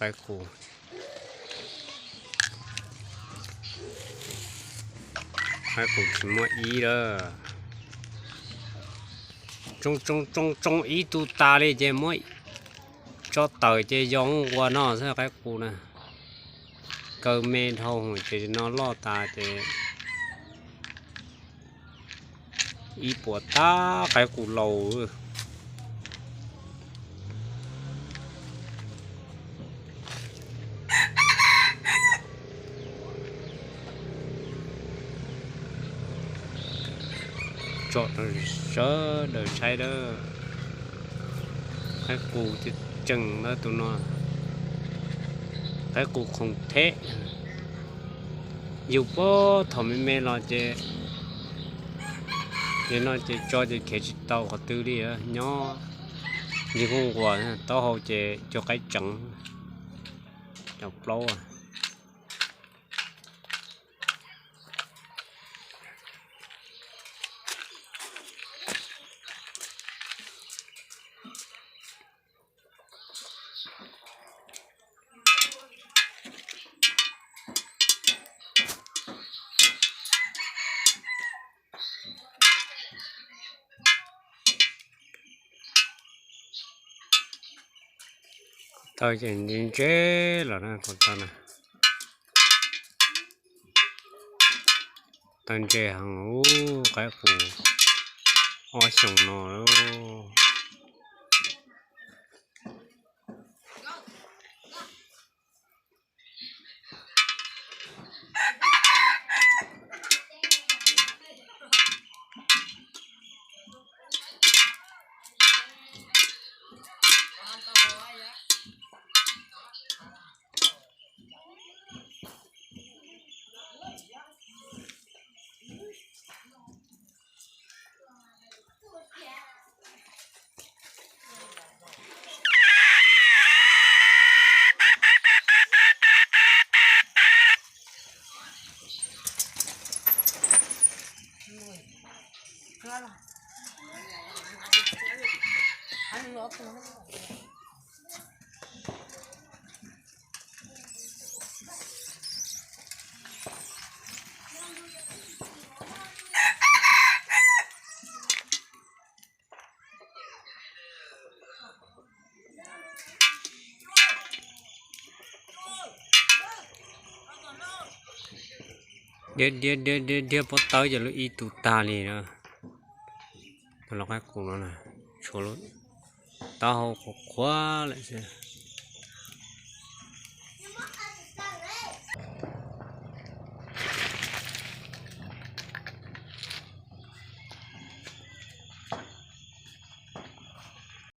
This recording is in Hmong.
Qaib qus, qaib qus tsis muaj ib lawm. Tsoo tsoo tsoo tsoo ib tug tas li ces muab tso tawm ces yog nqua no xwb qaib qus na. Kaw me dhau ces no loj tas ces ib puas tab qaib qus laus. Tsom sawv daws saib dawb. Qaib qus tseem ntawd tus no, qaib qus khoom theb. Yug puag thaum me me los ces, ces no ces tso ces khiav tsis tau qhov twg li, nyob ncig nkuaj nquas, taub hau ces cua qaib tseev, cov plaub. Taw ces ntse ntse los na, taw ntse heev ub, qaib qus ob xyoos no lauj. Dhia dhia dhia dhia pob tawb ces lub ib tug tag li na. Los qaib qus no na, tshuav lub taub hau qhuav qhuav lawm xwb.